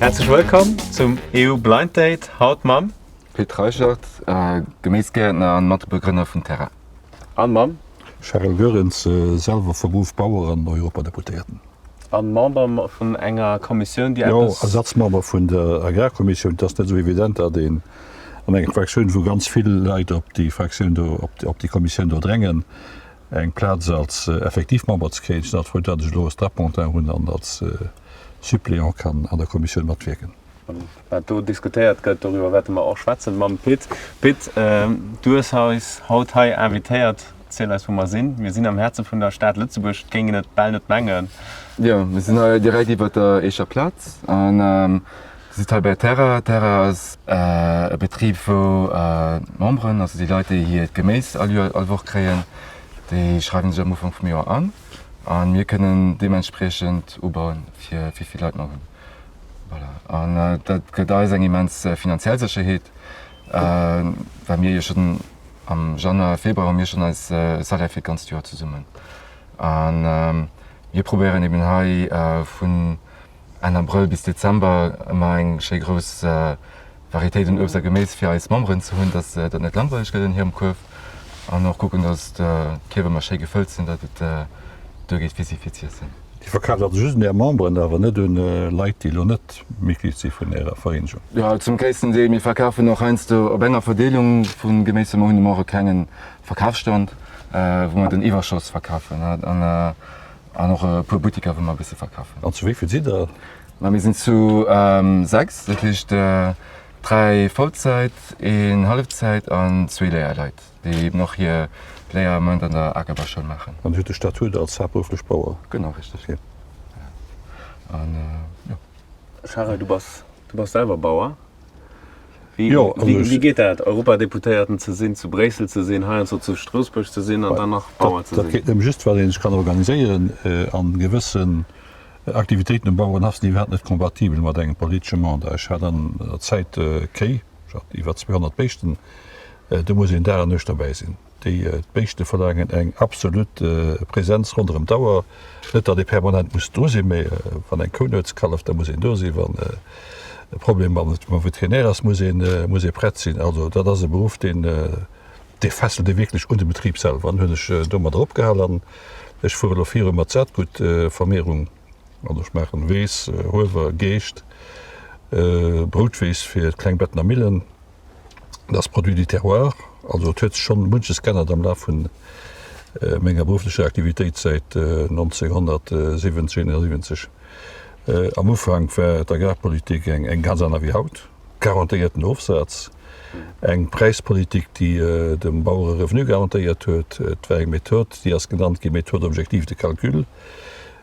Häerzlech wëllkomm zum EU Blind Date, haut mam. Pit Reichert, Geméisgäertner an Matbegrënner vun Terra. An mam. Charel Goerens, selwer vu Beruff Bauer an Europadeputéierten. An Member vun enger Kommissioun, déi eppes. Jo, Ersatzmember vun der Agrarkommissioun. Et ass net esou evident, datt een an enger Fraktioun, wou ganz vill Leit op déi Fraktioun do, op déi Kommissioun do drängen, eng Plaz als Effektivmember ze kréien. Ech sinn alt frou, datt ech elo e Strapontin hunn an als Suppléant kann an der Kommissioun matwierken. Wat do diskutéiert gëtt, doriwwer wäerte mer och schwätzen mam Pit. Pit, du hues eis haut hei invitéiert. Erziel eis, wou mer sinn. Mir sinn am Häerze vun der Stad Lëtzebuerg, et géing een et bal net mengen. Jo, mir sinn hei direkt iwwer der Eecher Plaz an Dir sidd hei bei Terra. Terra ass e Betrib, wou d'Memberen, also déi Leit, déi hiert Geméis all Joer, all Woch kréien, déi schreiwen sech am Ufank vum Joer an a mir kënnen deementspriechend ubauen, fir wéi vill Leit mer hunn. Voilà. An dat gëtt eis eng immens finanziell Sécherheet, well mir jo schonn am Januar, Februar hu mir schonn eis Salaire fir d'ganzt Joer zesummen. A mir probéieren eben hei vun Enn Abrëll bis Dezember ëmmer eng schéi grouss Varietéit un Uebst a Geméis fir eis Memberen ze hunn, dass dat net langweileg gëtt an hirem Kuerf. An och kucken, dass d'Kierf ëmmer schéi gefëllt sinn, datt et duergeet fir si fir z'iessen. Dir verkaaft also just un Är Memberen, awer net un Leit, déi elo net Mitglied si vun Ärer Vereenegung? Jo, zum gréissten Deel. Mir verkafen och heiansdo op enger Verdeelung vu Geméis. Mer hunn ëmmer och e klenge Verkafsstand, wou mer den Iwwerschoss verkafen an och e puer Buttiker, wou mer e bësse verkafen. An zu wéi vill sidd Der? Ma mir sinn zu 6, dat heescht 3 Vollzäit, een Hallefzäit an zwee Léierleit. Déi eben och hir Léier am Moment an der Akerbauschoul maachen. An Dir hutt de Statut als haaptberufflech Bauer? Genau, richteg. Ok. An jo. Charel, du bass, du bass selwer Bauer. Wéi, Jo, also wéi, ech. wéi geet dat, Europadeputéierten ze sinn, zu Bréissel ze sinn, heiansdo zu Stroossbuerg ze sinn an dann nach Bauer ze Dat sinn? geet nëmme just, well ee sech kann organiséieren an gewëssen Aktivitéiten um Bauerenhaff sinn iwwerhaapt net kompatibel mat engem politesche Mandat. Ech hat an der Zäit Kéi, ech hat iwwer 200 Béischten, Do muss een Dag an Nuecht derbäi sinn. Déi Béischte verlaangen eng absolut Präsenz ronderëm d'Auer. Net datt ee permanent muss do sinn, mä wann eng Kou nuets kalleft, da muss een do sinn. Wann e Problem mam Veterinär ass, muss een, muss ee prett sinn. Also dat ass e Beruff, deen, dee fesselt ee wierklech un de Betrib selwer. An hunn ech domadder opgehal an ech fuere elo viru mat Saatgutvermehrung. Also ech maachen Weess, Huewer, Geescht, Broutweess fir d'Klengbettener Millen. Dat ass Produit du terroir. Also et huet sech schonn munches geännert am Laf vun menger berufflecher Aktivitéit säit 1970, 71. Am Ufank war d'Agrarpolitik eng ganz aner wéi haut, garantéierten Ofsaz, eng Präispolitik, déi dem Bauer e Revenu garantéiert huet. Et war eng Method, déi ass genannt gi Méthode objective de calcul.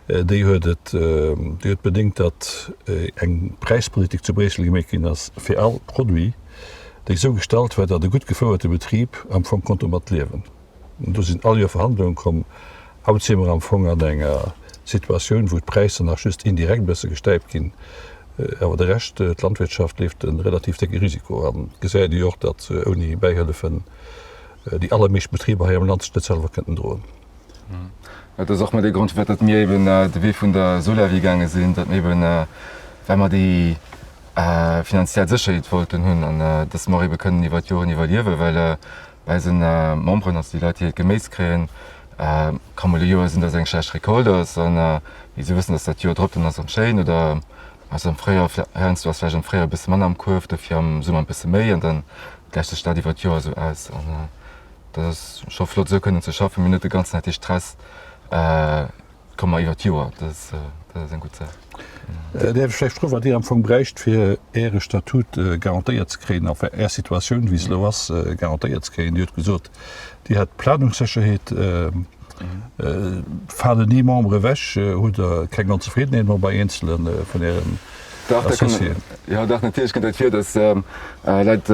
Déi huet et, déi huet bedéngt, datt eng Präispolitik zu Bréissel gemeet ginn ass fir all Produit, déi esou gestalt war, datt e gutt gefouerte Betrib am Fong konnt domat liewen. Do sinn all Joer Verhandlunge komm. Haut si mer am Fong an enger Situatioun, wou d'Präisser nach just indirekt e bësse gestäipt ginn, awer de Rescht, d'Landwirtschaft leeft e relativ décke Risiko. An et gesäit ee jo och, datt ouni Bäihëllefen déi allermeescht Betriber hei am Land sech net selwer kënnten droen. Dat ass och mat ee Grond, firwat datt mir eben de Wee vun der Solawi gaange sinn, datt mir eben, well mer déi finanziell Sécherheet wollten hunn an datt mer och ebe kënnen iwwer d'Joren iwwerliewen, well bei eise Memberen, also déi Leit, déi hiert Geméis kréien, ka mol e Joer sinn, datt eng schlecht Recolte ass an mee si wëssen, datt dat Joer drop dann ass erëm schéin oder ass am Fréijoer, heiansdo ass vläicht am Fréijoer e bësse manner am Kuerf, dofir am Summer e bësse méi an dann gläicht sech dat iwwer d'Joer esou aus. Dat ass scho flott esou kënnen ze schaffen, mir hunn net de ganzen Zäit dee Stress, komme mer iwwer d'Joer, dat ass dat ass eng gutt Saach. Däerf ech vläicht froen, wat Dir am Fong bräicht, fir Äre Statut garantéiert ze kréien, enfin Är Situatioun, wéi se elo ass, garantéiert ze kréien? Dir hutt gesot, Dir hätt Planungssécherheet. Falen ni Membere ewech? Hutt Der keng Onzefriddenheet mol bei eenzele vun Ären Associéen? Jo, dach, natierlech kënnt dat vir, datt Leit,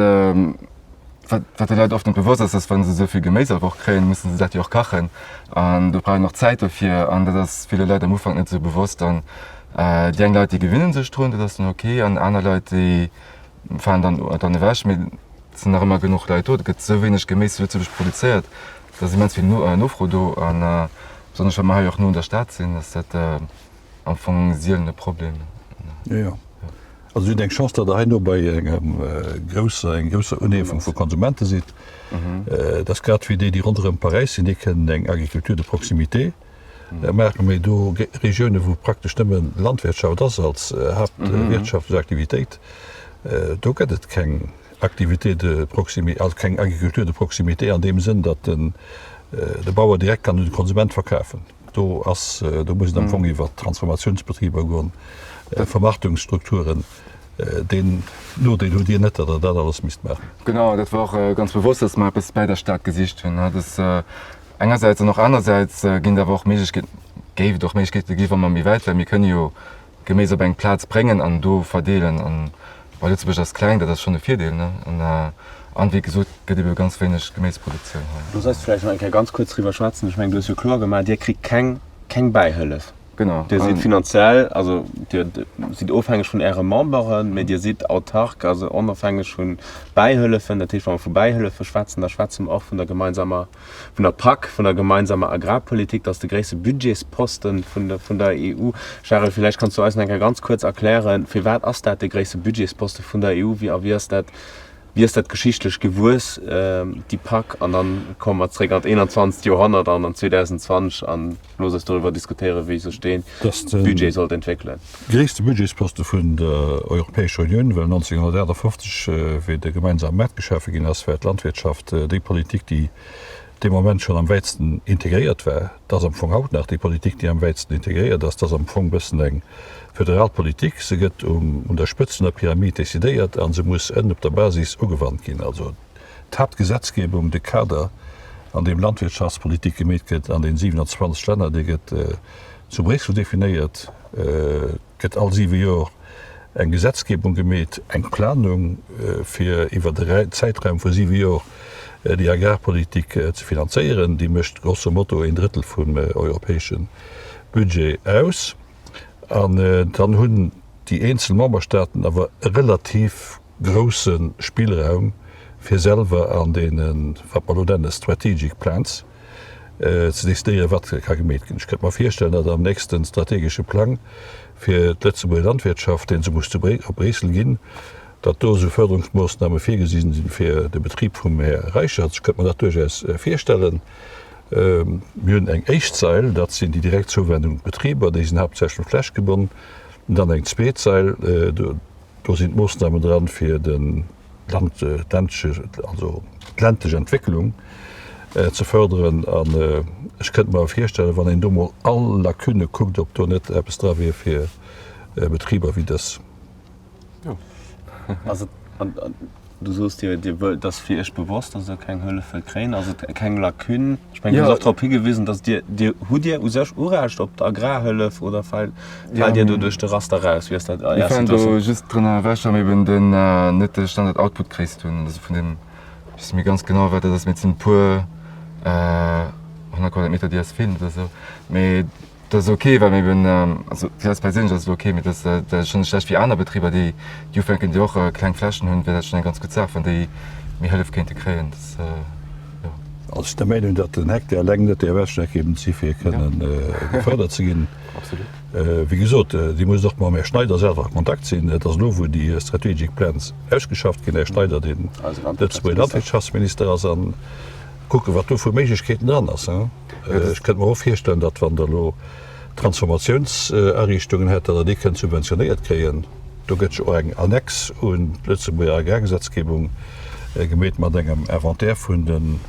Wat wat de Leit oft net bewosst ass, ass, wa se esou vill Geméis all Woch kréien, musse se dat jo och kachen an do brauch een och Zäit dofir an dat ass ville Leit am Ufank net esou bewosst an déi eng Leit, déi gewinne sech drun, dat ass dann ok an aner Leit, déi falen dann dann ewech. Mee et sinn nach ëmmer genuch Leit do, et gëtt esou wéineg Geméis zu Lëtzebuerg produzéiert, et ass immens vill Nofro do an besonnesch wa mer hei och no un der Stad sinn, ass dat am Fong sielen e Problem. Jo, jo. Also Dir hutt eng Chance, datt Der hei no bei engem grousser, enger grousser Unheefung vu Konsumente sidd. Et ass grad wéi déi, déi ronderëm Paräis sinn, déi kënnen eng Agriculture de proximité maachen, mee do Regiounen, wou praktesch nëmme Landwirtschaft ass als haaptwirtschaftlech Aktivitéit, do gëtt et keng Activité de proximité, also keng Agriculture de proximité an deem Sënn, datt den de Bauer direkt kann un de Konsument verkafen. Do ass, do muss et am Fong iwwer Transformatiounsbetriber goen, Vermarktungsstrukturen. Deen Nodeel hutt Dir net, datt Der dat alles misst maachen. Genau, dat war och ganz bewosst, datt mer eppes bäi der Stad gesicht hunn. Dat ass engersäits an och anersäits ginn et awer och Méiglechkeeten, géif et och Méiglechkeete gi wa mer méi wäit wären. Mir kënne jo Geméis op eng Plaz bréngen an do verdeelen. An bon, Lëtzebuerg ass kleng, dat ass schonn e Virdeel, ne? An, an wéi gesot, gëtt ebe ganz wéineg Geméisproduktioun hei. Looss eis vläicht nach eng Kéier ganz kuerz driwwer schwätzen. Ech mengen, du hues jo kloer gemaach, Dir kritt keng, keng Bäihëllef. Genau. Dir sidd finanziell, also Dir sidd ofhängeg vun Äre Memberen, mee Dir sidd autark, also onofhängeg vu Bäihëllefen. Dat heescht, wa mer vu Bäihëllefe schwätzen, da schwätze mer och vun der gemeinsamer vun der PAC, vun der gemeinsamer Agrarpolitik, dat ass de gréisste Budgetsposten vun der, vun der EU. Charel, villäicht kanns du eis nach eng Kéier ganz kuerz erklären, firwat ass dat de gréisste Budgetsposte vun der EU, wéi a wéi ass dat, wéi ass dat geschichtlech gewuess, déi PAC? An dann komme mer zréck an d'Éinanzwanzegt Joerhonnert an an 2020 an looss eis doriwwer diskutéieren, wéi sech dee Budget sollt entwéckelen. Gréisste Budgetsposte vun der Europäescher Unioun, well 1958, wéi de gemeinsame Maart geschafe ginn ass, war d'Landwirtschaft déi Politik, déi dee Moment schonn am wäitsten integréiert war. Et ass am Fong haut nach déi Politik, déi am wäitsten integréiert ass. Et ass am Fong e bëssen eng föderal Politik. Se gëtt un der Spëtzt vun der Pyramid decidéiert a se muss ënnen op der Basis ugewannt ginn. Also d'Haaptgesetzgebung, de Kader, an deem Landwirtschaftspolitik gemeet gëtt an den 27 Länner, dee gëtt zu Bréissel definéiert. Et gëtt all siwe Joer eng Gesetzgebung gemeet, eng Planung, fir iwwer e Zäitraum vu siwe Joer déi Agrarpolitik ze finanzéieren. Déi mécht grosso modo een Drëttel vum europäesche Budget aus. An dann hunn déi eenzel Memberstaaten awer e relativ grousse Spillraum, fir selwer an deenen, wat mer elo nenne strategic plans, ze decidéieren, wat ka gemeet ginn. Ech kënnt mer virstellen, datt am nächste strategesche Plang fir d'Lëtzebuerger Landwirtschaft, dee se muss zu op Bréissel ginn, datt do esou Förderungsmoossname virgesi sinn fir de Betrib vum Här Reichert. Ech kënnt mer dat duerchaus virstellen. Mir hunn eng éischt Sail, dat sinn déi direkt Zouwendung un d'Betriber, déi sinn haaptsächlech un d'Fläch gebonn. Dann eng zweet Sail, do sinn d'Moossnamen dran fir de also d'ländlech Entwécklung ze förderen. An ech kënnt mer virstellen, wann een do mol all Lacunne kuckt, ob do net eppes dra wier fir Betriber wéi dës. Jo. Also, an, an du soos dir, dir wëllt, et ass fir iech bewosst, dass der keng Hëllef wëllt kréien. Ass et keng Lacune? Ech mengen, du hues och drop higewisen, dass dir, dir, hutt Dir u sech Urecht op d'Agrarhëllef oder fält, fält Dir do duerch de Raster raus? Wéi ass dat Är Mir falen do Situatioun? just drënner ewech, wa mir eben den, net de Standard Output Gréisst hunn. Also vun deem wësse mir ganz genau, wat dat ass. Mee et sinn e puer 100 Quadratmeter, déi eis feelen oder esou. Mee Dat ass ok, well mir eben, also fir eis perséinlech ass et ok, mee dat ass schonn net schlecht fir aner Betriber, déi déi ufänken, déi och kleng Flächen hunn, wär dat schonn eng ganz gutt Saach, wann déi méi Hëllef kéinte kréien. Dat, jo. Also ech sinn der Meenung, datt den Hektar eleng net däerf ausschlaggebend si fir kënnen gefërdert ze ginn. Absolut. Wéi gesot, Dir musst och mam Här Schneider selwer a Kontakt sinn. Et ass elo, wou déi Strategic Plans ausgeschafft ginn, Här Schneider, deen Lëtzebuerger Landwirtschaftsminister ass, an kucken, wat do vu Méiglechkeeten dran ass. Ech kënnt mer och virstellen, datt wann Der elo Transformatiounsariichtungen hätt, datt Der déi kënnt subventionéiert kréien. Do gëtt jo och eng Annex un d'Lëtzebuerger Agrargesetzgebung gemeet mat engem Inventaire vun den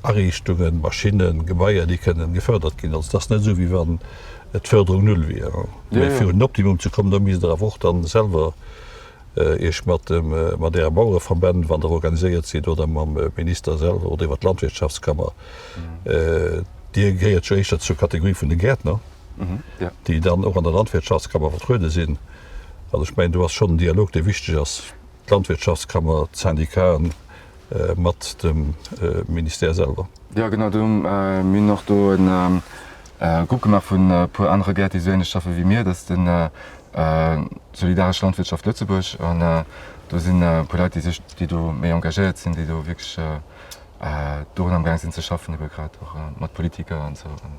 Ariichtungen, Maschinnen, Gebaier, déi kënnen gefördert ginn. Also et ass net esou, wéi wann d'Förderung null wier. Mä fir un den Optimum ze kommen, do misst Der awer och dann selwer Iech mat dem, mat Äre Bauereverbänn, wann Der organiséiert sidd, oder mam Minister selwer oder iwwer d'Landwirtschaftskammer. Dir gehéiert jo éischter zur Kategorie vun de Gäertner, déi dann och an der Landwirtschaftskammer vertruede sinn. Also ech mengen, do ass schonn en Dialog, dee wichteg ass, d'Landwirtschaftskammer, d'Syndicaten mat dem Ministère selwer. Jo genau, do mir hunn och do e Grupp gemaach vun e puer anere Gäert, déi esou ähnlech schaffe wéi mir. Dat ass den Solidaresch Landwirtschaft Lëtzebuerg an do sinn e puer Leit, déi sech, déi do méi engagéiert sinn, déi do wierklech dorun am gaang sinn ze schaffen, ebe grad och mat Politiker an esou. An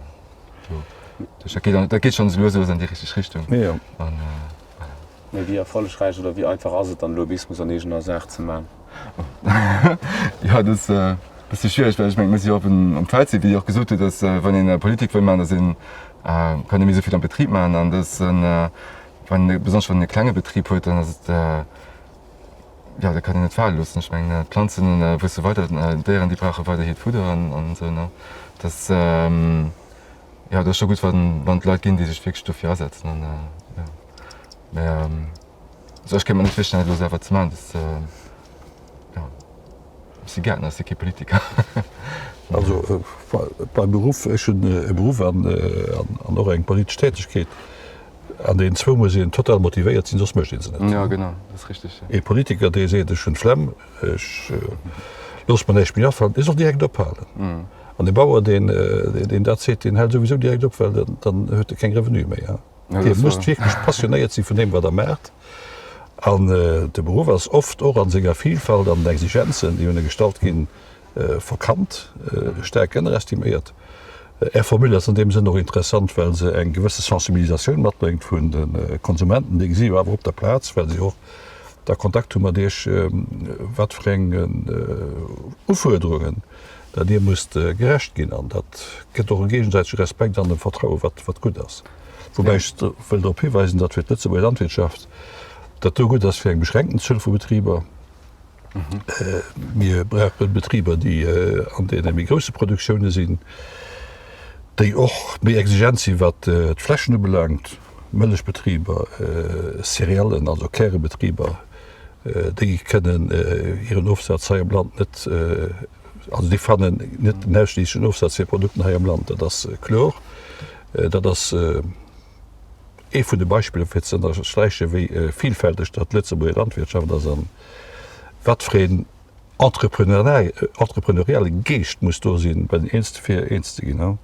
do, dat geet, dat geet schonn esou lues lues an déi richteg Richtung. Jo. An voilà. Mee wéi erfollegräich oder wéi einfach ass et dann, Lobbyismus an eegener Saach ze man? Jo, dat ass e bësse schwiereg, well ech mengen, et muss ee jo och um Feld sinn, wéi Dir och gesot hutt, dass wann een Politik wëll maachen, dass een kann net méi esou vill am Betrib maachen an dass wann ee besonnesch wann een e klenge Betrib huet, dann ass et, jo, da kann een net fale loossen. Ech mengen, d'Planzen wuesse weider, d'Déieren, déi brauche weider hiert Fudder an esou, ne. Dass, jo, dat ass scho gutt, wann wann et Leit ginn, déi sech wierklech dofir asetzen an, jo. Mä also ech kéint mer net virstellen, dat elo selwer ze maachen. Dat, jo, ech si Gäertner, ech si kee Politiker. Also beim Beruff, ech hunn e Beruff an och eng politesch Tätegkeet. An deenen zwou muss een total motivéiert sinn, soss mécht ee se net. Jo, genau, dat ass richteg. Ee Politiker, dee seet, ech hunn d'Flemm, ech loosse mer näischt méi afalen, dee soll direkt ophalen. An e Bauer, deen dat seet, deen hält souwisou direkt op, well dann huet e keng Revenue méi. Dir musst wierklech passionéiert si vun deem, wat Der maacht. An de Beruff ass oft och a senger Vielfalt an den Exigenzen, déi un e gestallt ginn, verkannt, staark ënnerestiméiert. Är Formule ass an deem Sënn och interessant, well se eng gewësse Sensibilisatioun matbréngt vun de Konsumenten. Déi gesi jo awer op der Plaz, well se och da Kontakt hu mat Iech, wat fir eng Ufuerderungen dat Dir musst gerecht ginn. An dat gëtt och e géigesäitege Respekt an e Vertraue wat wat gutt ass. Woubäi ech wëll drop hiweisen, datt fir d'Lëtzebuerger Landwirtschaft dat do gutt ass fir eng beschränkten Zuel vu Betriber. Mir brauche Betriber, déi an deene méi grousse Produktioune sinn, déi och méi exigent sinn, wat d'Flächen ubelaangt, Mëllechbetriber, Céréallen, also Kärebetriber, déi kënnen hiren Ofsaz hei am Land net, also déi fannen net den ausschliisslegen Ofsaz fir Produkten hei am Land, dat ass kloer. Dat ass. Ee vun de Beispiller fir ze ënnersträichen, wéi vilfälteg datt d'Lëtzebuerger Landwirtschaft ass an wat fir een entrepreneuriale Geescht muss do sinn, bei den Eenste fir eens ze ginn.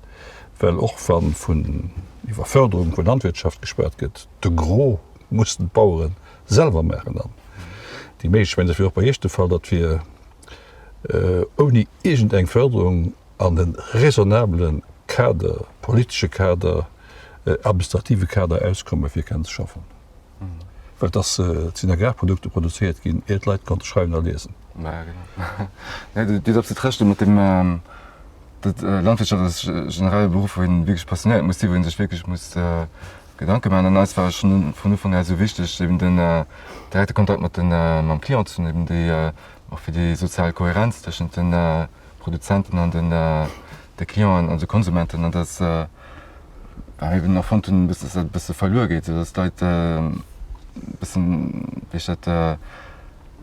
Well och wa vun Iwwerförderung vun Landwirtschaft geschwat gëtt, de Gros mussen d'Bauere selwer maachen an déi meescht, ech mengen dat wier och bei Iech de Fall, datt wier ouni iergendeng Förderung an e raisonnabele Kader, politesche Kader, administrative Kader auskomme fir kennen ze schaffen. Well et ass, et sinn Agrarprodukte produzéiert ginn, ier d'Leit konnte schreiwen a liesen. Ja, genau. Nee, du hues absolut Recht mat deem, dat Landwirtschaft ass generell e Beruff, wou een wierklech passionéiert muss sinn, wou ee sech wierklech muss Gedanke maachen. An eis war et schonn vun Ufank u esou wichteg, eben den direkte Kontakt mat den, mam Client ze hunn, eben déi, och fir déi sozial Kohärenz tëschent den Produzenten an den de Clienten, also Konsumenten, an dass war eben och fonnt hunn, dass dat e bësse verluer geet, esou dass d'Leit e bëssen, wéi ech dat,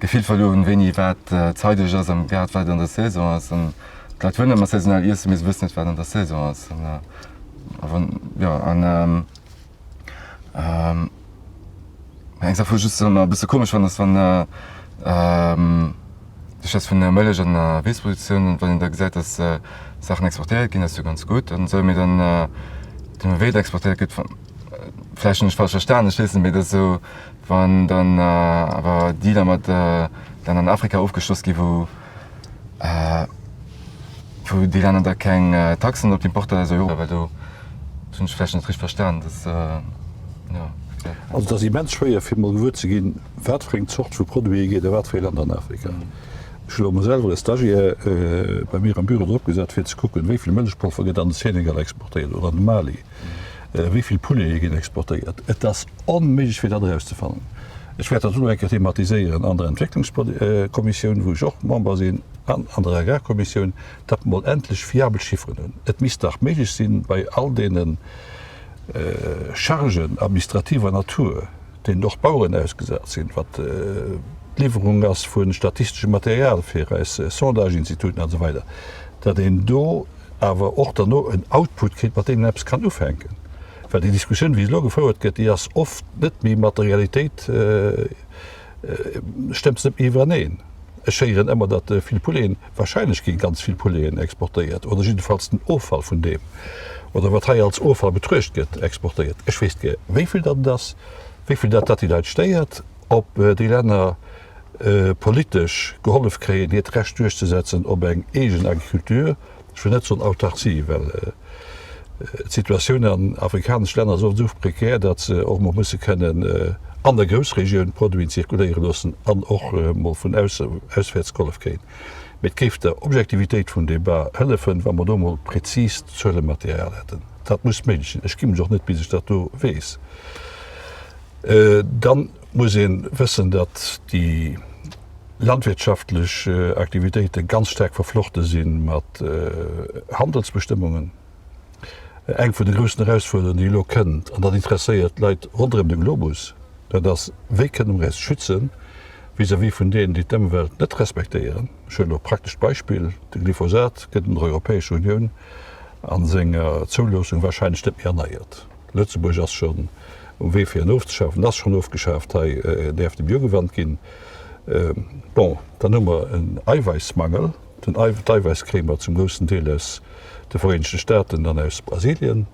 d'Gefill verluer hunn, wéini wat zeideg ass am Gaart, wat an der Saison ass. An d'Leit wëllen ëmmer saisonal iessen, mee se wëssen net, wat an der Saison ass. An a wann, jo, an eng Saach, wou ech just ëmmer e bësse komesch fannen, ass wann Du schwätz vun der Mëllech an der Weessproduktioun, wann een da gesäit, datt Saachen exportéiert ginn, dat ass jo ganz gutt an esou, mee dann wéi et exportéiert gëtt, vläicht hunn ech falsch verstanen, ech weess net, mee dat ass esou, wann dann awer Dealer mat Länner an Afrika ofgeschloss gi wou wou déi Länner da keng Taxen op d'Importer aus Europa, well do hunn ech vläicht net richteg verstan, datt jo. Also et ass immens schwéier fir emol gewuer ze ginn, wat fir eng Zort vu Produite geet a wat fir ee Land an Afrika. Ech hu elo emol selwer e Stagiaire bei mir am Büro drop gesat, fir ze kucken, wéi vill Mëllechpolver gëtt an de Senegal exportéiert oder an de Mali, wéi vill Poulete ginn exportéiert. Et ass onméiglech fir dat erauszefannen. Ech wäert dat elo eng Kéier thematiséieren an der Entwécklungskommissioun, wou ech och Member sinn, an an der Agrarkommissioun, datt mer mol endlech fiabel Chifferen hunn. Et misst dach méiglech sinn, bei all deene Chargen administrativer Natur, deenen och d'Baueren ausgesat sinn, wat d'Liwwerung ass vu statisteschem Material fir eis Sondageinstituten an esou weider, datt een do awer och derno en Output kritt, mat deem een eppes kann ufänken. Well déi Diskussioun, wéi se elo gefouert gëtt, déi ass oft net méi mat der Realitéit, stëmmt se net méi iwwereneen. Ech héieren ëmmer, datt vill Pouleten, wahrscheinlech gi ganz vill Pouleten exportéiert, oder jiddefalls den Offall vun deem, oder wat hei als Offall betruecht gëtt, exportéiert. Ech wéisst gär, wéi vill dat et ass, wéi vill dat dat déi Leit stéiert, ob déi Länner politesch gehollef kréien, hiert Recht duerchzesetzen op eng eegen Agriculture, ech wëll net soen Autarcie, well d'Situatioun an afrikanesche Länner ass oft esou prekär, datt se och emol musse kënnen. an der Groussregioun Produiten zirkuléiere loossen an och mol vun auswäerts gehollef kréien. Mee et géif der Objektivitéit vum Debat hëllefen, wa mer do mol präzist Zuelematerial hätten. Dat muss méiglech sinn. Ech gi mech och net, bis ech dat do weess. Dann muss ee wëssen, datt déi landwirtschaftlech Aktivitéite ganz staark verflochte si mat Handelsbestëmmungen. Eng vun de groussen Erausfuerderungen, déi elo kënnt, an dat interesséiert d'Leit ronderëm de Globus, dat ass, Wéi kënne mer eis schützen vis-à-vis vun deenen, déi d'Ëmwelt net respektéieren? Ech huelen elo e praktescht Beispill, De Glyphosat gëtt an der Europäescher Unioun a senger Zouloossung wahrscheinlech net méi erneiert. Lëtzebuerg ass schonn um Wee fir en ofzeschafen, ass schonn ofgeschaaft, hei däerf de méi ugewannt ginn. Bon, dann hu mer en Eiwäissmangel. Den D'Eiwäiss kréie mer zum groussen Deel aus de Vereenegte Staaten an aus Brasilien.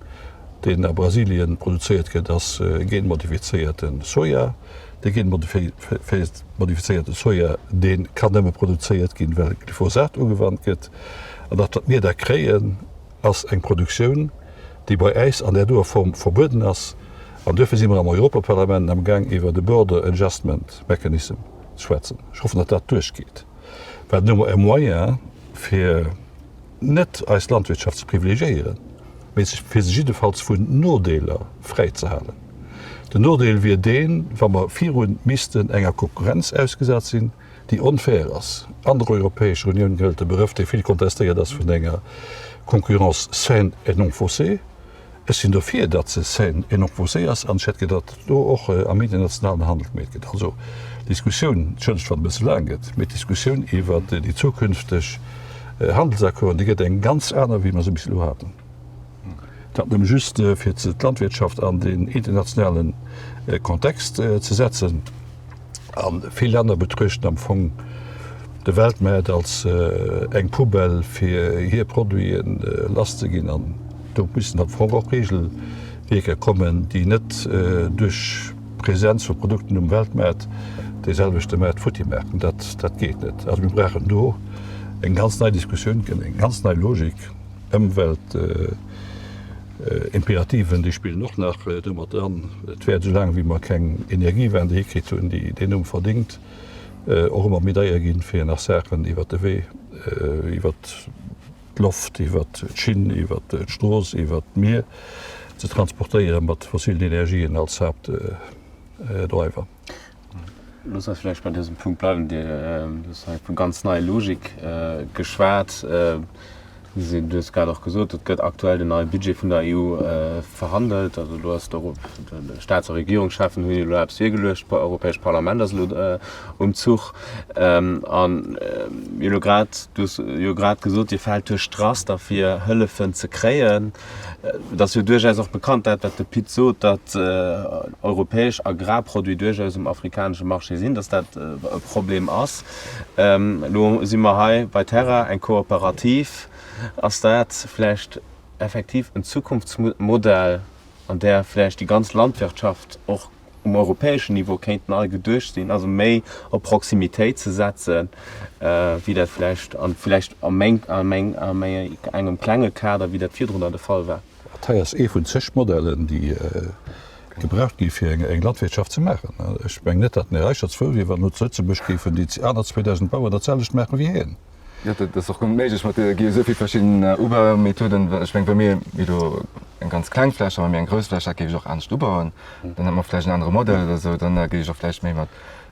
Deen a Brasilien produzéiert gëtt, ass genmodifizéierte Soja. Dee genmodifizéierte Soja, dee kann nëmme produzéiert ginn, well Glyphosat ugewannt gëtt. An dat, wat mir da kréien, ass eng Produktioun, déi bei äis an där doer Form verbueden ass. An duerfir si mer am Europaparlament am Gaang iwwer e Border Adjustment Mechanism ze schwätzen. Ech hoffen, datt dat duerchgeet, well dann hu mer e Moyen, fir net eis Landwirtschaft ze privilegiéieren, mee fir se jiddefalls vun Nodeeler fräi ze halen. Den Nodeel wier deen, wa mer virun missten enger Konkurrenz ausgesat sinn, déi onfair ass. An der Europäescher Unioun gëllt de Begrëff, dee vill kontestéiert ass, vun enger Concurrence saine et non faussée. Ech sinn dofir, datt se saine et non faussée ass, an ech hätt gär, datt do och am internationalen Handel gemeet gëtt. Also d'Diskussioun, entschëllegt, wann et e bësse laang gëtt, mee d'Diskussioun iwwert déi zukünfteg Handelsaccorden, déi gëtt eng ganz aner, wéi mer se bis elo haten. Dat nëmme just, fir d'Landwirtschaft an den internationale Kontext ze setzen. A vill Länner betruechten am Fong de Weltmaart als eng Poubelle, fir hir Produite lasszeginn. An do mussen am Fong och Regelwierker kommen, déi net duerch d'Presenz vu Produkten um Weltmaart dee selwechte Maart futti maachen. Dat geet net. Also mir brauchen do eng ganz nei Diskussioun, eng ganz nei Logik. Ëmweltimperativen, déi spillen och nach do mat dran. Et wäert, esou laang wéi mer keng Energiewende hikritt hunn, déi deen Numm verdéngt, och ëmmer méi deier ginn, fir nach Saachen iwwert de Wee, iwwert d'Loft, iwwert d'Schinn, iwwert d'Strooss, iwwert d'Mier ze transportéieren, mat fossilen Energien als Haaptdriver. Looss eis vläicht bei dësem Punkt bleiwen. Dir hues hei vu ganz neier Logik geschwat. Du hues grad och gesot, et gëtt aktuell den neie Budget vun der EU verhandelt. Also elo ass de Staats a Regierungscheffen hunn elo eppes virgeluecht, d'Europäescht Parlament ass elo um Zuch. An mir hu elo grad, du hues jo grad gesot, dir fält duerch d'Raster fir Hëllefen ze kréien. Et ass jo duerchaus och bekannt, dat wat de Pit sot, datt europäesch Agrarproduite duerchaus um afrikanesche Marché sinn, datt dat e Problem ass. Elo si mer hei bei Terra, eng Kooperativ. Ass dat vläicht effektiv en Zukunftsmodell, an där vläicht déi ganz Landwirtschaft och um europäeschen Niveau kéint nei geduecht sinn, also méi op Proximitéit ze setzen, wéi dat vläicht an vläicht a méi a méi engem klenge Kader, wéi dat virdrunner de Fall war. Dat hei ass ee vun zeg Modellen, déi gebraucht gi fir eng Landwirtschaft ze maachen. Ech mengen net, datt den Här Reicherts frou wier, wann elo zu Lëtzebuerg géifen déi aner 2.000 Bauern dat selwecht maachen wéi hien. Jo, dat ass och guer net méiglech mat de gi esou vill verschidden Ubaumethoden. Ech meng, wa mir elo eng ganz kleng Fläch a wa mir eng grouss Fläch hätt, géif ech och anescht ubauen. Dann hätt mer vläicht en anere Modell oder esou. Dann géif ech och vläicht méi mat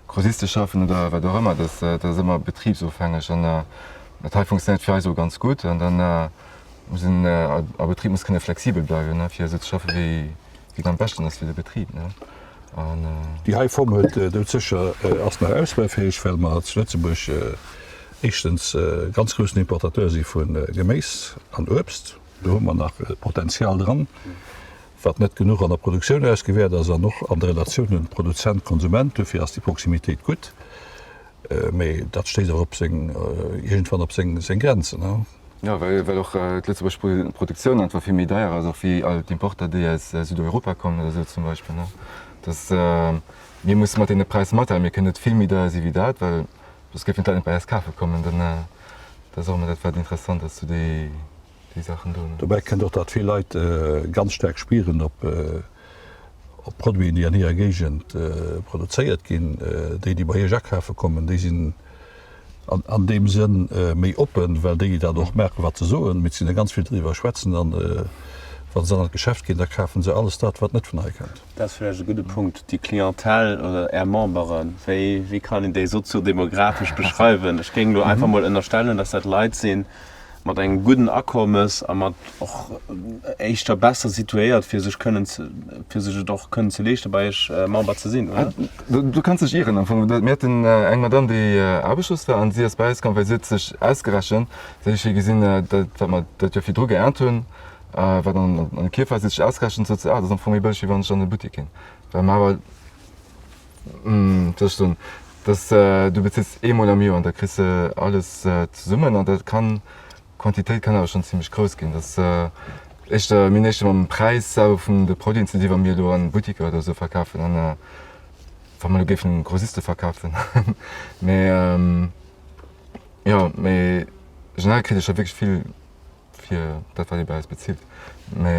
Grossiste schaffen oder wat och ëmmer. Dat dat ass ëmmer betribsofhängeg an dat hei funktionéiert fir eis elo ganz gutt. An dann muss en a Betrib muss kënne flexibel bleiwen, fir esou ze schaffen, wéi wéi et am beschten ass fir de Betrib. An. Déi hei Form huet doudsécher ass nach ausbaufäeg, well mer zu Lëtzebuerg éischtens ganz groussen Importateur si vu Geméis an Uebst. Do hu mer nach Potenzial dran, wat net genuch an der Produktioun ausgewäert ass an och an de Relatiounen Produzent-Konsument. Dofir ass déi Proximitéit gutt, mee dat stéisst awer op seng, iergendwann op seng Grenzen. Jo, well och d'lëtzebuergesch Produktioun einfach vill méi deier ass, och wéi all d'Importer, déi aus Südeuropa kommen oder esou zum Beispill. Dass mir musse mat deene Präisser mathalen. Mir kënnen net vill méi deier si wéi dat, well soss géifen d'Leit net bei eis kafe kommen. Dann dat ass och ëmmer dat, wat interessant ass zu déi Saachen do. Dobäi kënnt och, datt vill Leit ganz staark spieren, op. Op Produiten, déi an hirer Géigend produzéiert ginn. Déi, déi bei Iech akafe kommen, déi sinn an deem Sënn méi oppen, well déi dat och maachen, wat se soen. Mee et sinn der ganz vill, déi driwwer schwätzen. An wa se dann an d'Geschäft ginn, da kafen se alles dat, wat net vun hei kënnt. Dat ass vläicht e gudde Punkt. Déi Clientèle oder Är Memberen, wéi, wéi kann een déi soziodemografesch beschreiwen? Ech géing elo einfach mol ënnerstellen, dass dat Leit sinn mat engem gudden Akommes a mat och éischter besser situéiert, fir sech kënnen ze, fir sech et och kënnen ze leeschten, bei Iech Member ze sinn, oder? Du kanns dech ieren am Fong. Mir haten eng Madame, déi aarbechtslos war an si ass bei eis komm, well si huet sech ausgerechent, si huet gesinn, dat wat mer dat Joer virdru geernt hunn, wat an de Kierf war, si huet sech ausgerechent, sot se, ah, dat ass am Fong méi bëlleg, wéi wann ech an de Buttek ginn. Well mer awer, wéi soll ech soen, dass du bezills eemol am Joer an da kriss de alles zesummen an dat kann, d'Quantitéit kann awer schonn zimlech grouss ginn. Dass éischter, mir hunn éischter mam Präis selwer vun de Produiten ze di wa mir elo an Buttiker oder esou verkafen an wa mer elo géifen Grossiste verkafen. Mee jo, mee generell kritt ee scho wierklech vill. Fir dat wat ee bei eis bezilt. Mä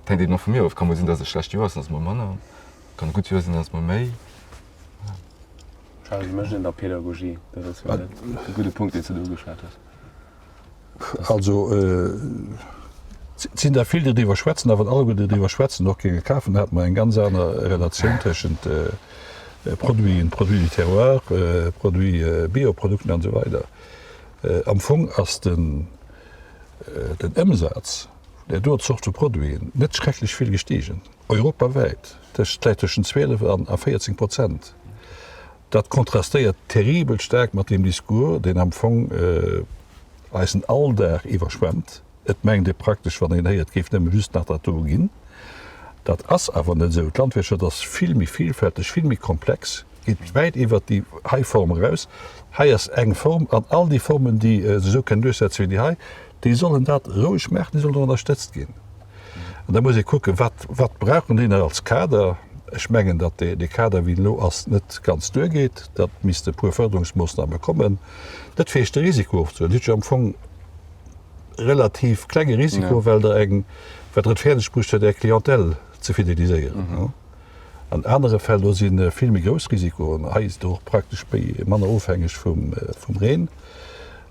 et hänkt eben och vu mir of. Ka mol sinn, datt e schlecht Joer ass, dann ass mol manner. Kann e gutt Joer sinn, dann ass mol méi. Charel, wéi mécht een da Pedagogie? Dat ass jo e gudde Punkt, deen s de do ugeschwat hues. Also et sinn der vill, déi driwwer schwätzen, a wann alleguer, déi driwwer schwätzen, och géinge kafen, da hätte mer eng ganz aner Relatioun tëschent Produiten, Produits du terroir, Produits, Bioprodukten an esou weider. Am Fong ass den Ëmsaz vun där doer Zort vu Produiten net schrecklech vill gestigen, europawäit. Dat läit tëschent 12 a 14 Prozent. Dat kontrastéiert terribel staark mat deem Discours, deen am Fong eisen Alldag iwwerschwemmt. Et mengt ee praktesch, wann een héiert, et géif nëmme just nach dat do ginn. Dat ass awer net esou. D'Landwirtschaft ass vill méi vielfälteg, vill méi komplex, geet wäit iwwert déi hei Form eraus. Hei ass eng Form, an all déi Formen, déi sech esou kënnen duerchsetzen wéi déi hei, déi sollen dat roueg maachen, déi sollen och ënnerstëtzt ginn. An da muss ee kucken, wat, wat brauchen déi nach als Kader? Ech mengen, datt dee Kader, wéi en elo ass, net ganz duergeet. Dat misste e puer Fërderungsmoossname kommen, net fir iech de Risiko ofzehuelen. Dir hutt jo am Fong relativ klenge Risiko, well Der eng, well Der et fäerdeg bruecht hutt, Är Clientèle ze fideliséieren. An anere Fäll, do si vill méi grouss Risikoen. Hei sidd Der och praktesch méi, manner ofhängeg vum, vum Reen.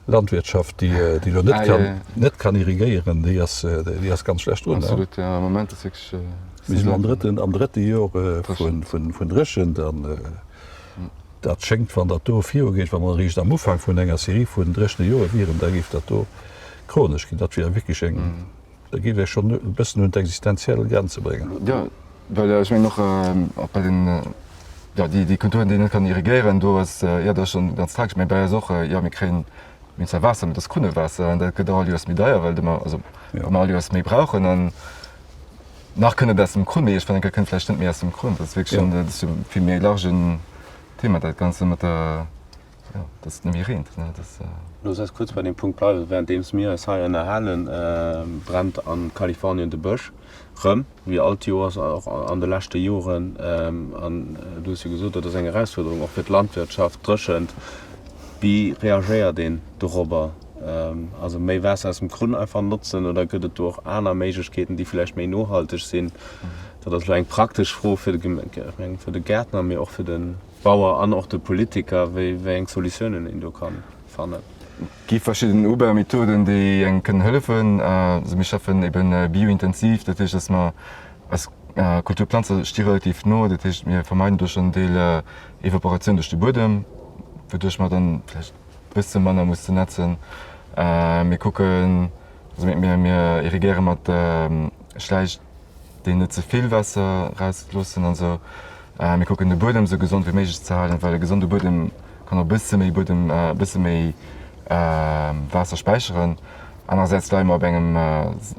Landwirtschaft, déi, déi elo net kann, net kann irrigéieren, déi ass, déi ass ganz schlecht drun. Absolut, jo. Am Moment ass wierklech. Mir sinn am drëtten, am drëtte Jor vun, vun, vun Dréchent an. Dat schéngt, wann dat do virugeet, wa mer eréischt am Ufank vun enger Serie vun dréchene Jore wieren, da géif dat do chronesch ginn. Dat wier wierklech eng, da géif Iech schonn e bëssen un d'existenziell Grenze bréngen. Jo, well ech mengen och, och bei den, jo, déi, déi Kulturen, déi een net kann irrigéieren, do ass, jo, dat ass schonn ganz tragesch. Mä bei eis och, jo, mir kréien, mir hunn zwar Waasser, mä dat ass Krunnewaasser an dat gëtt och all Joers méi deier, well et ëmmer, also well mer all Joers méi brauchen. An nach kënnt et aus dem Krunn, mee iergendwann eng Kéier kënnt et vläicht net méi aus dem Krunn. Dat ass wierklech schonn, dat ass jo vill méi e largen Thema, dat Ganze mat der, jo, dass et net méi reent, ne, dass. Looss eis kuerz bei deem Punkt bleiwen. Wärenddeems mir eis hei ënnerhalen, brennt a Kalifornien de Bësch rëm, wéi all d'Joers och an de leschte Joren. An du hues jo gesot, dat ass eng Erausfuerderung och fir d'Landwirtschaft, d'Dréchent. Wéi reagéiert een dorobber? Also méi Waasser aus dem Krunn einfach notzen oder gëtt et do och aner Méiglechkeeten, déi vläicht méi nohalteg sinn? Dat ass elo eng praktesch Fro fir de, ech mengen, fir de Gäertner, mee och fir de Bauer an och de Politiker, wéi wéi eng Solutiounen een do ka fannen. Et gi verschidden Ubaumethoden, déi engem kënnen hëllefen. Also mir schaffen eben biointensiv, dat heescht, dass mer eis Kulturplanze sti relativ no, dat heescht, mir vermeiden do schonn en Deel Evaporatioun duerch de Buedem, wouduerch mer dann vläicht e bësse manner mussen nätzen. Mir kucken, also mir mir irrigéiere mat Schläich, déi net ze vill Waasser erausloossen an esou. Mir kucken de Buedem esou gesond wéi méiglech ze halen, well e gesonde Buedem kann och e bësse méi Buedem, e bësse méi Waasser späicheren. Anerersäits leie mer op engem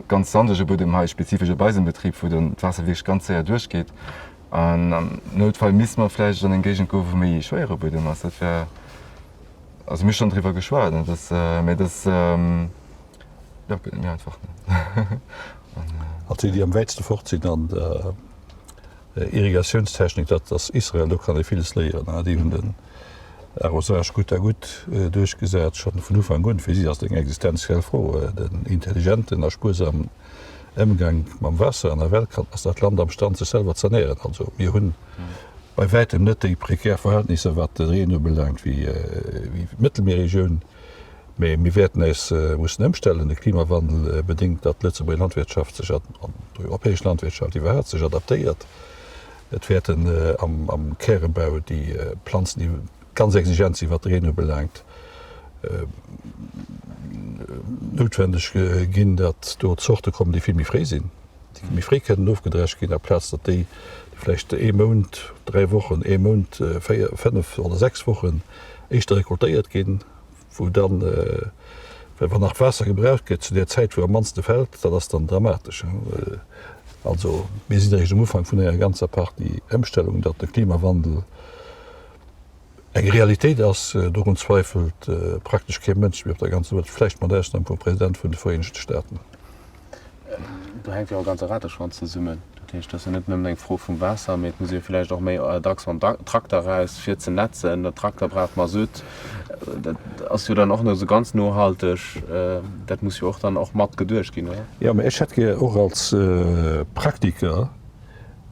ganz sandege Buedem hei, spezifesch op eisem Betrib, wou dann d'Waasser wierklech ganz séier duerchgeet. An am Noutfall misste mer vläicht an eng Géigend goen, wou méi schwéiere Buedem ass. Dat wär, also mir hu schonn driwwer geschwat, an dat, mä dat, jo, gëtt net méi einfach, ne. Also déi, déi am wäitste fort sinn an der Irrigatiounstechnik, dat ass Israel. Do kann ee villes léieren. Déi hunn den Arrosage goutte à goutte duerchgesat, schonn vun Ufank un. Fir si ass et eng existenziell Fro, den intelligenten a spuersamen. Ëmgang mam Waasser an der Welt kann, ass dat Land am Stand sech selwer z'ernären. Also mir hunn bei wäitem net déi prekär Verhältnisser wat de Reen ubelaangt wéi d'Mëttelmierregioun, mee mir wäerten äis mussen ëmstellen. De Klimawandel bedéngt, datt d'Lëtzebuerger Landwirtschaft sech an d'europäesch Landwirtschaft iwwerhaapt sech adaptéiert. Et wäerten am Kärebau déi Planzen, déi ganz exigent sinn, wat de Reen ubelaangt, noutwendeg ginn, datt do Zorte kommen, déi vill méi fréi sinn, déi méi fréi kënnen ofgedrescht ginn, aplaz datt déi, déi vläicht ee Mount, 3 Wochen, ee Mount, 4, 5 oder 6 Wochen éischter rekoltéiert ginn, wou dann, well wann nach Waasser gebraucht gëtt zu där Zäit, wou am mannste fält, dat ass dann dramatesch. Also mir sinn eréischt um Ufank vun enger ganzer Partie Ëmstellungen, datt de Klimawandel eng Realitéit ass, dorun zweifelt praktesch kee Mënsch méi op der ganzer Welt, vläicht mat Ausnam vum President vun de Vereenegte Staaten. Do hänkt jo och e ganze Rateschwanz zesummen. Dat heescht, et ass jo net nëmmen eng Fro vum Waasser, mee et muss ee jo vläicht och méi dacks mam Trakter raus, fir ze nätzen. Den Trakter brauch Masutt. Dat ass jo dann och net esou ganz nohalteg. Dat muss jo och dann och mat geduecht ginn, oder? Jo, mä ech hätt gär och als Praktiker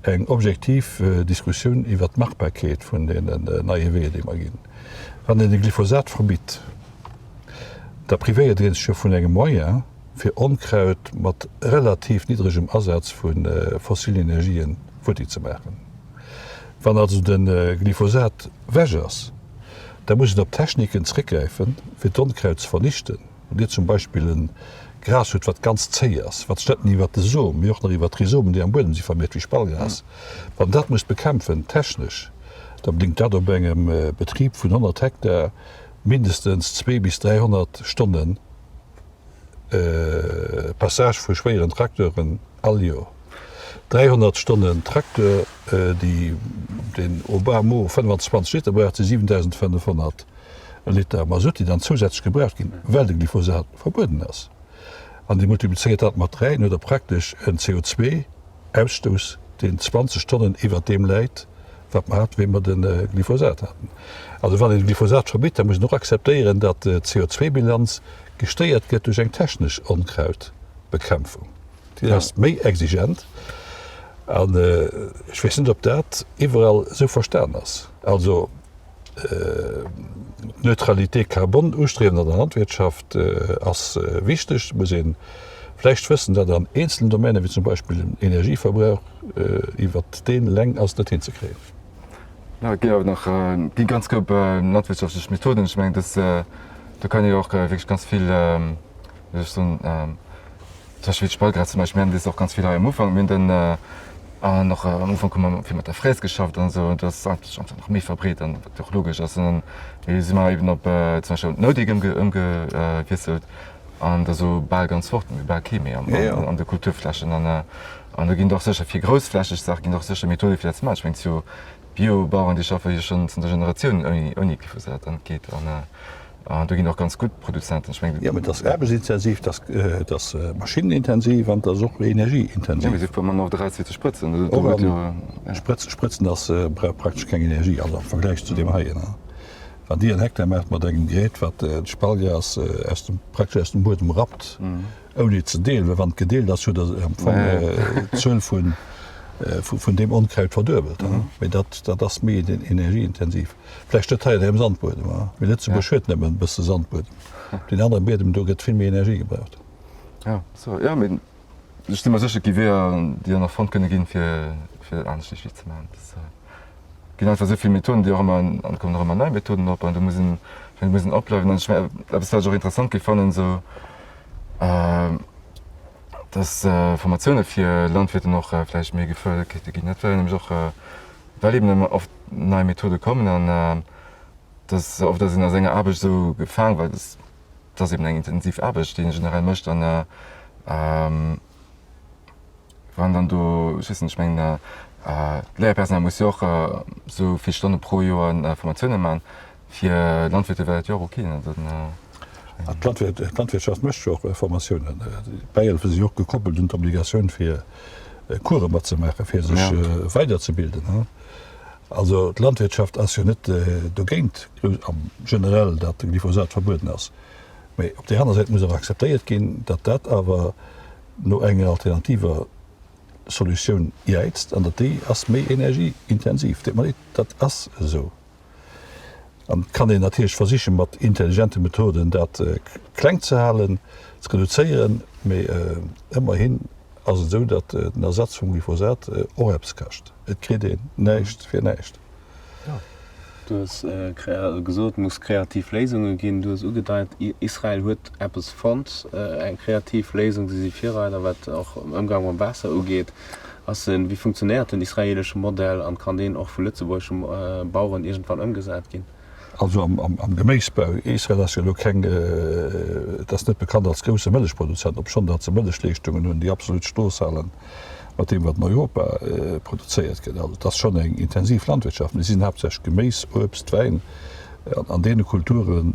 eng objektiv Diskussioun iwwert d'Machbarkeet vun deenen neie Weeër, déi mer ginn. Wann een de Glyphosat verbitt, da privéiert ee sech jo vun engem Moyen, fir Onkraut mat relativ niddregem Asaz vu fossilen Energien futti ze maachen. Wann also de Glyphosat wech ass, da muss een op Techniken zréckgräifen, fir d'Onkraut ze vernichten. Wann Dir zum Beispill e Gras hutt, wat ganz zéi ass, wat sech net nëmmen iwwert de Som, mee och nach iwwert d'Rhizomen, déi am Buedem si, vermeert, wéi Spallgras, wann dat musst bekämpfen, technesch, da bedéngt dat op engem Betrib vun 100 Hektar mindestens 2 bis 300 Stonnen Passage vu schwéieren Trakteuren all Joer. 300 Stonnen Trakteur, déi den au bas mot 25 Liter braucht, si 7.500 Liter Masutt, déi dann zousätzlech gebraucht ginn, well de Glyphosat verbueden ass. An Dir multiplizéiert dat mat 3, dann hutt Der praktesch en CO2 Ausstouss, deen 20 Tonnen iwwert deem läit, wat mer haten, wéi mer de Glyphosat haten. Also wann een de Glyphosat verbitt, da muss een och akzeptéieren, datt d'CO2-Bilanz gestéiert gëtt duerch eng technesch Onkrautbekämpfung. Déi ass méi exigent an ech weess net, ob dat iwwerall esou verstan ass. Also D'Neutralité carbone ustriewen an der Landwirtschaft ass wichteg. Et muss ee vläicht wëssen, datt an eenzelen Domänen, wéi zum Beispill dem Energieverbrauch, iwwert deen eleng ass et net hinzekréien. Jo, et ginn awer nach gi ganz koup landwirtschaftlech Methoden. Ech mengen, dass do kann ee jo och wierklech ganz vill, wéi soll ech soen, Zum Beispill d'Spallgras zum Beispill, mir haten dës och ganz vill hei am Ufank. Mir hunn dann an och am Ufank hu mer vill mat der Fräs geschafft an esou, dat ass eigentlech einfach nach méi verbreet an wat och logesch ass. An dann si mer eben op zum Beispill op d'No-Dig ëmgewiesselt an da sou bal ganz fort, mir hu bal kee méi an de Kulturflächen. An an do ginn et och sécher fir groussflächeg Saache ginn et och sécher Methode fir dat ze maachen. Ech mengen, et si jo Biobaueren, déi schaffe jo schonn zanter Generatiounen ouni ouni Glyphosat an et geet. An An do ginn och ganz gutt Produzenten. Ech mengen. Jo, mee et ass aarbechtsintensiv, et ass maschinnenintensiv an et ass och energieintensiv. Jo, mee si fuere manner oft eraus fir ze sprëtzen. Och an Sprëtzen ass brauch praktesch keng Energie, also am Vergläich zu deem heien. Wann Dir en Hektar maacht mat engem Gerät, wat d'Spallgras aus dem, praktesch aus dem Buedem rappt, ouni et ze deelen, well wann et gedeelt ass, huet Der am Fong d'Zuel vun deem Onkraut verduebelt. Mee dat ass méi energieintensiv. Vläicht net hei an hirem Sandbuedem, mee Lëtzebuerg huet nëmmen e bësse Sandbuedem. Op den anere Biedem, do gëtt vill méi Energie gebraucht. Jo, sou, jo, mee ech si mer sécher, et gi Weeër, déi och nach fonnt kënne ginn, fir, fir dat anescht richteg ze maachen. Et ginn einfach esou vill Methoden, déi och ëmmer, an et kommen och ëmmer nei Methoden op an do muss een, ech mengen, do muss een opbleiwen. An ech mengen, eppes, wat ech och interessant géif fannen, esou, dass Formatioune fir Landwirten och vläicht méi gefërdert kéinte ginn. Dat wär nämlech och Well eben ëmmer oft nei Methode kommen an dass oft ass een a senger Aarbecht esou gefaang, well et ass eben eng intensiv Aarbecht, déi een generell mécht an wann dann do, ech weess net, ech mengen d'Léierpersonal muss jo och esou vill Stonne pro Joer Formatioune man, fir Landwirte wär dat jo och ok. D'Landwirtschaft mécht jo och Formatiounen. D'Bäihëllefe si jo och gekoppelt un d'Obligatioun fir Course matzemaachen, fir sech weiderzebilden. Also d'Landwirtschaft ass jo net dogéint am generell, datt de Glyphosat verbueden ass. Mee op där aner Säit muss awer akzeptéiert ginn, datt dat awer. no enger alternativer Solutioun jäizt an datt déi ass méi energieintensiv. Deet mer leed, dat ass esou. An et kann een natierlech versichen, mat intelligente Methoden dat kleng ze halen, ze reduzéieren, mee ëmmerhin ass et esou, datt den Ersatz vum Glyphosat och eppes kascht. Et kritt een näischt fir näischt. Du hues gesot, et muss kreativ Léisunge ginn. Du hues ugedeit, Israel huet eppes fonnt, eng kreativ Léisung. Si si Virreider, wat och den Ëmgang mam Waasser ugeet. Ass en, wéi funktionéiert den israeelesche Modell an kann deen och vu lëtzebuergesche Baueren iergendwann ëmgesat ginn? Also am Geméisbau, Israel ass jo elo keng, et ass net bekannt als grousse Mëllechproduzent, obschonn datt se Mëllechleeschtungen hunn, déi absolut Strooss halen mat deem wat an Europa produzéiert gëtt. Also et ass schonn eng intensiv Landwirtschaft, mee si sinn haaptsächlech Geméis, Uebst, Wäin an an deene Kulturen,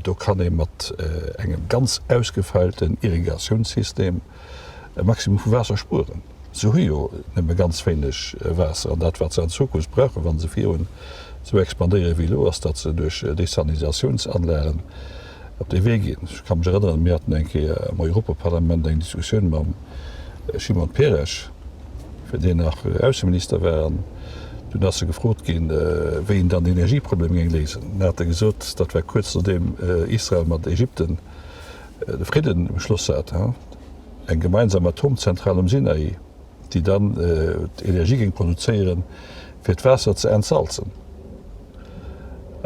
do kann ee mat engem ganz ausgefeilten Irrigatiounssystem e Maximum vu Waasser spueren. Se hu jo nëmme ganz wéineg Waasser an dat wat se an Zukunft brauchen, wa se virun esou expandéiere wéi elo, ass, datt se duerch Desalinisatiounsanlagen op dee Wee ginn. Ech ka mech erënneren, mir haten eng Kéier am Europaparlament eng Diskussioun mam Shimon Peres, wéi deen nach Ausseminister war, an dunn ass e gefrot ginn, wéi en dann den Energieproblem géing léisen. Dann hat e gesot, dat war kuerz nodeem Israel mat Ägypten de Fridden beschloss hat, eng gemeinsam Atomzentral um Sinai, déi dann d'Energie géing produzéieren, fir d'Waasser ze entsalzen.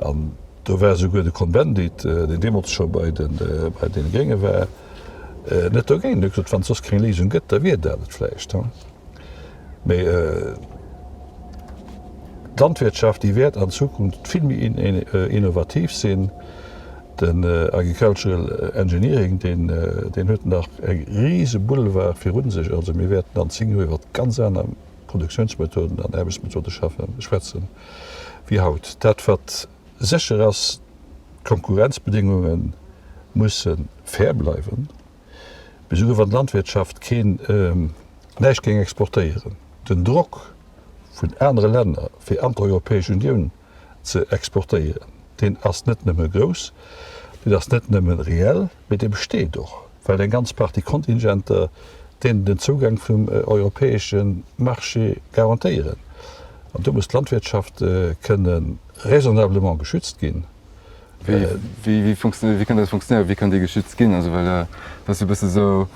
An do war esouguer de Cohn-Bendit, deen deemools scho bei deene Grénge war, net dogéint. En huet gesot, wann et soss keng Léisung gëtt, da wier dat et vläicht. Mee d'Landwirtschaft, déi wäert an Zukunft vill méi innovativ sinn. Den Agricultural Engineering, deen huet nach e rise Boulevard virun sech. Also mir wäerten an 10 Joer iwwer ganz aner Produktiounsmethoden an Aarbechtsmethode schaffen, schwätzen wéi haut. Dat wat sécher ass, d'Konkurrenzbedéngunge musse fair bleiwen. Mee souguer wann d'Landwirtschaft keen, näischt géing exportéieren, den Drock vun anere Länner fir an d'Europäesch Unioun ze exportéieren, deen ass net nëmme grouss, deen ass net nëmme reell, mee dee besteet och, well eng ganz Partie Kontingenter deenen den Zougang vum europäesche Marché garantéieren. An do muss d'Landwirtschaft kënne raisonnablement geschützt ginn. Wéi kann dat funktionéieren? Wéi kann déi geschützt ginn? Also well dat ass jo e bësse sou,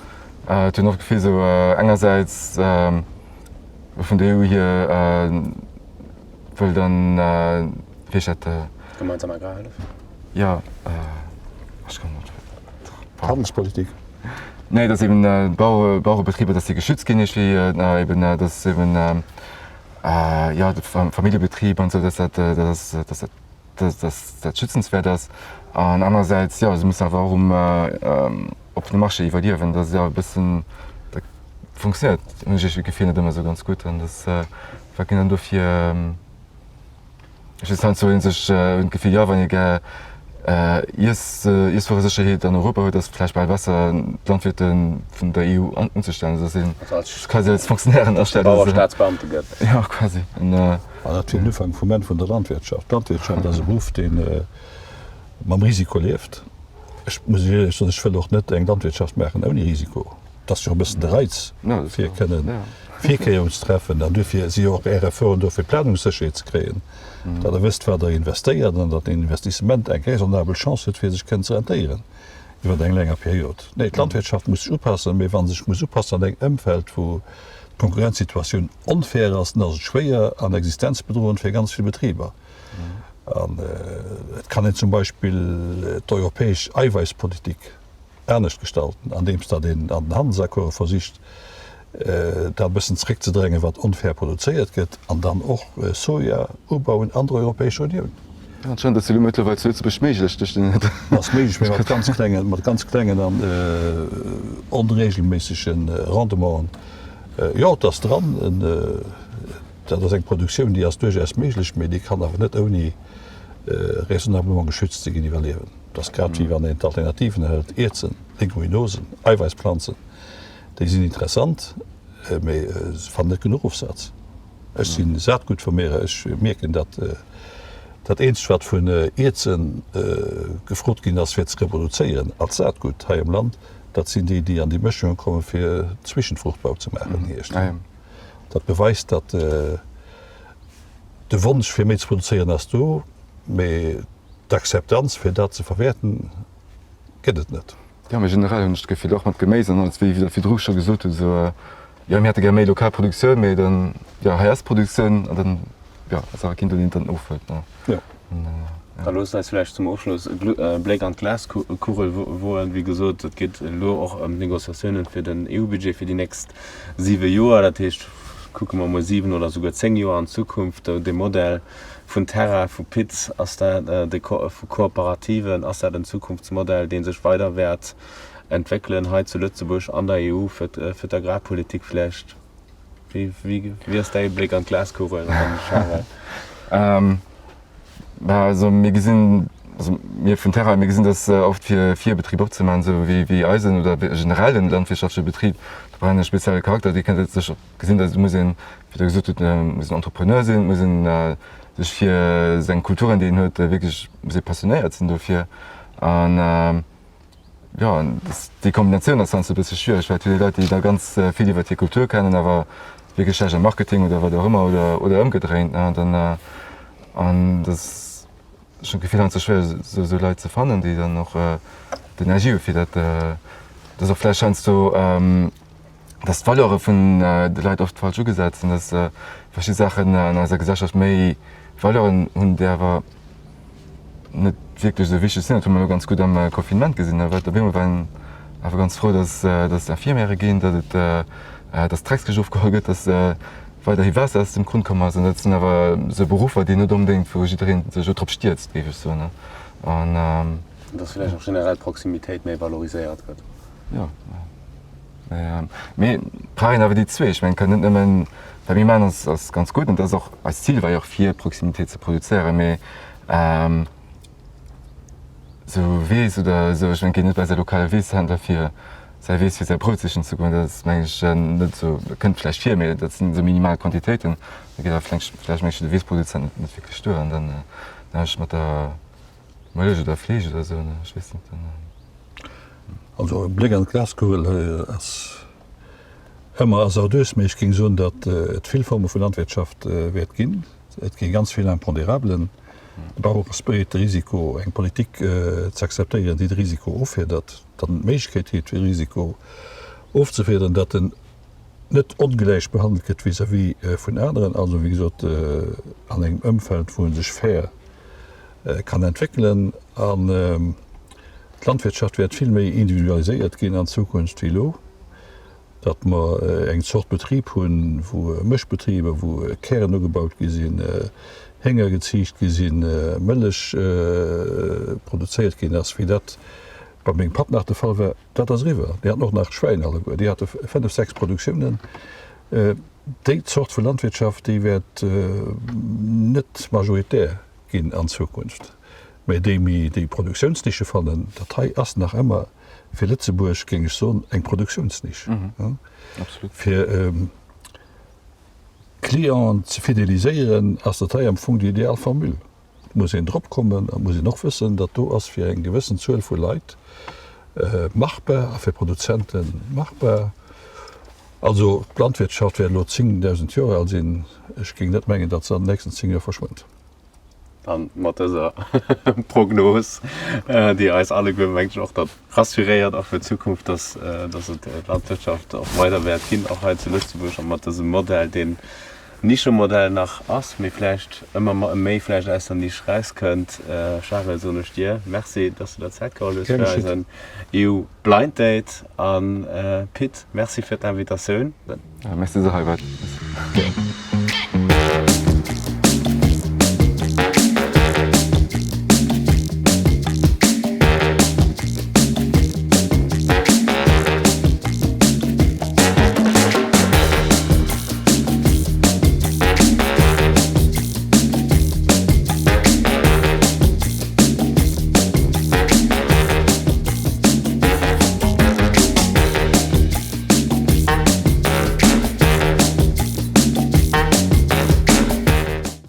et hunn och d'Gefill sou engersäits vun der EU hier, Wëll dann, wéi heescht dat? Gemeinsam Agrarhëllef? Jo, ech kommen net drop. Handelspolitik? Nee, dass eben d'Bauerebetriber, dass déi geschützt ginn iergendwéi, eben dass eben, jo, de Familljebetrib an esou, dass dat, dass dat, dass dat schützenswäert ass. An anerersäits, jo, se mussen awer och um oppene Marché iwwerliewen. Dat ass jo e bëssen, dat funktionéiert, hunn ech iergendwéi d'Gefill, net ëmmer esou ganz gutt. An dass, Wat ginn dann do fir, ech weess net, heiansdo hunn sech hunn d'Gefill, jo wann ee gär Iess Iesswueresécherheet an Europa huet, ass et vläicht bal besser d'Landwirte vun der EU unzestellen, also dass een se quasi als Fonctionnairen astellt. Bauer Staatsbeamte gëtt. Jo, quasi. An dat fir den Ufank vum Enn vun der Landwirtschaft. D'Landwirtschaft ass e Beruff, dee mam Risiko lieft. Ech muss Iech éierlech soen, ech wëll och net eng Landwirtschaft maachen ouni Risiko. Et ass jo och e bëssen de Reiz, fir kënnen Virkéierungen ze treffen. An duerfir si jo och Är Efforten do, fir Planungssécherheet ze kréien, datt Der wësst, wat Der investéiert an datt den Investissement eng raisonnabel Chance huet, fir sech kënnen ze rentéieren iwwer eng länger Period. Nee, d'Landwirtschaft muss sech upassen, mee wa se sech muss upassen an engem Ëmfeld, wou d'Konkurrenzsituatioun onfair ass, dann ass et schwéier an existenzbedrohend fir ganz vill Betriber. An et kann een zum Beispill d'europäesch Eiwäisspolitik anescht gestalten, andeems datt een an den Handelsaccorde versicht, dat e bëssen zeréckzedrängen, wat onfair produzéiert gëtt, an dann och Soja ubauen an der Europäescher Unioun. Anscheinend ass jo elo mëttlerweil zu Lëtzebuerg méiglech duerch den. Ass méiglech, mee mat ganz klengen, mat ganz klengen an onregelméissege Rendementen. Jo, et ass dran. Dat ass eng Produktioun, déi ass duerchaus méiglech, mee déi kann awer net ouni raisonnablement geschützt ze ginn iwwerliewen. Et ass grad wéi wann een d'Alternativen hëlt, Ierzen, Leguminosen, Eiwäissplanzen, déi sinn interessant, mee se fannen net genuch Ofsaz. Ech si Saatgutvermehrer, ech mierken, datt dat eenzegt wat vun Ierzen gefrot ginn ass fir ze reproduzéieren als Saatgut hei am Land, Dat sinn déi, déi an déi Mëschunge kommen, fir Zwischenfruchtbau ze maachen den Hierscht. Dat beweist, datt de Wonsch fir méi ze produzéieren ass do, mee d'Akzeptanz fir dat ze verwäerten gëtt et net. Jo, mee generell hunn ech d'Gefill, och mat Geméis an alles, wéi Der virdru scho gesot hutt, esou, jo, mir hätte gär méi lokal Produktioun, mee dann, jo, hei ass d'Produktioun an dann, jo, ass awer keen do, deen et dann ofhëlt, ne? Jo. Da loosst eis vläicht zum Ofschloss e Bléck an d'Glaskugel woen. Wéi gesot, et geet elo och ëm d'Negociatiounen fir den EU-Budget fir déi nächst siwe Joer. Dat heescht, kucke mer emol siwen oder souguer zéng Joer an d'Zukunft. Dee Modell vun Terra, vu Piz, ass dat, de vu Kooperativen, ass dat en Zukunftsmodell, dee sech weider wäert entwéckelen hei zu Lëtzebuerg, an der EU, fir d'Agrarpolitik vläicht? Wéi ass däi Bléck an d'Glaskugel, Charel? Also mir gesinn, also mir vun Terra, mir gesinn, datt oft fir fir e Betrib opzemaachen, esou wéi wéi eisen oder generell en landwirtschaftleche Betrib, do brauch een e spezielle Charakter, dee kënnt sech gesinn, datt et muss een, wéi Der gesot hutt, muss een Entrepreneur sinn, et muss een sech fir seng Kulturen, déi een huet, wierklech muss ee passionéiert sinn dofir. An jo, déi Kombinatioun ass heiansdo e bësse schwiereg, well et huet ee Leit, déi da ganz vill iwwer hir Kultur kennen, awer wierklech schlecht am Marketing oder wat och ëmmer oder, oder ëmgedréint. Ne? Dann, an dat ass schon d'Gefill heiansdo schwéier, esou, esou Leit ze fannen, déi dann och d'Energie hu fir dat. Dat ass och vläicht heiansdo, dass d'Valeure vun de Leit oft falsch ugesat sinn, dass verschidde Saachen an eiser Gesellschaft méi Valeuren hunn, déi awer net wierklech esou wichteg sinn. Dat hu mer elo ganz gutt am Confinement gesinn. Op eemol war een awer ganz frou, dass dass Infirmièrë ginn, datt et dass d'Dreckskëscht ofgeholl gëtt, dass weiderhi Waasser aus dem Krunn komm ass. An dat sinn awer esou Beruffer, déi net onbedéngt, wou jidderee sech elo drop stierzt, géif ech soen. An. Dass vläicht och generell d'Proximitéit méi valoriséiert gëtt. Jo. Mee brauch een awer déi zwee. Ech mengen, et kann net nëmmen, wat mir maachen ass, ass ganz gutt an dat ass och eist Zil war jo och fir Proximitéit ze produzéieren, mee esou Weess oder esou, ech mengen, et geet net bei säi lokale Weesshändler fir säi Weess fir säi Brout sichen ze goen, dat ass meng ech net esou, dat kënnt vläicht vir, mee dat sinn esou minimal Quantitéiten, da geet awer vläicht, vläicht meng ech de Weessproduzent net wierklech duer an dann anescht mat der Mëllech oder Fleesch oder esou, ech weess net. Also e Bléck an d'Glaskugel ass ëmmer hasardeus, mee ech géing soen, datt et vill Forme vu Landwirtschaft wäert ginn. Et gi ganz vill Imponderablen. De Bauer ass bereet, de Risiko, eng Politik ze akzeptéieren, déi de Risiko offiedert, datt en d'Méiglechkeet huet, fir de Risiko ofzefiederen, datt en net ongläich behandelt gëtt vis-à-vis vun aneren, also wéi gesot an engem Ëmfeld, wou e sech fair kann entwéckelen. An d'Landwirtschaft wäert vill méi individualiséiert ginn an Zukunft wéi elo, datt mer eng Zort Betrib hunn, wou Mëschbetriber, wou Kären ugebaut gi sinn, Hénger geziicht gi sinn, Mëllech produzéiert ginn ass, wéi dat bei mengem Papp nach de Fall war. Dat ass eriwwer. Déi haten och nach Schwäin alleguer. Déi hate fënnef, sechs Produktiounen. Déi Zort vu Landwirtschaft, déi wäert net majoritär ginn an Zukunft, mä déi méi déi Produktiounsnische fannen, dat hei ass nach ëmmer fir Lëtzebuerg, géing ech soen, eng Produktiounsnisch. Fir Clienten ze fideliséieren, ass dat hei am Fong déi ideal Formule. Et muss een drop kommen an et muss een och wëssen, datt do ass fir eng gewëssen Zuel vu Leit machbar a fir Produzente machbar. Also d'Landwirtschaft wäert elo 10.000 Joer al sinn. Ech géing net mengen, datt se an den nächsten 10 Joer verschwënnt. An mat dëser Prognos, déi eis alleguer, mengen ech, och da rassuréiert och fir d'Zukunft, datt et d'Landwirtschaft och weider wäert ginn, och hei zu Lëtzebuerg, a mat dësem Modell, deen Nischemodell nach ass, mee vläicht ëmmer méi vläicht aus der Nisch rauskënnt. Charel, soen ech dir Merci, dass du der Zäit geholl hues fir eisen EU Blind Date. An Pit, Merci fir d'Invitatioun. Merci, dass der hei waart. Merci.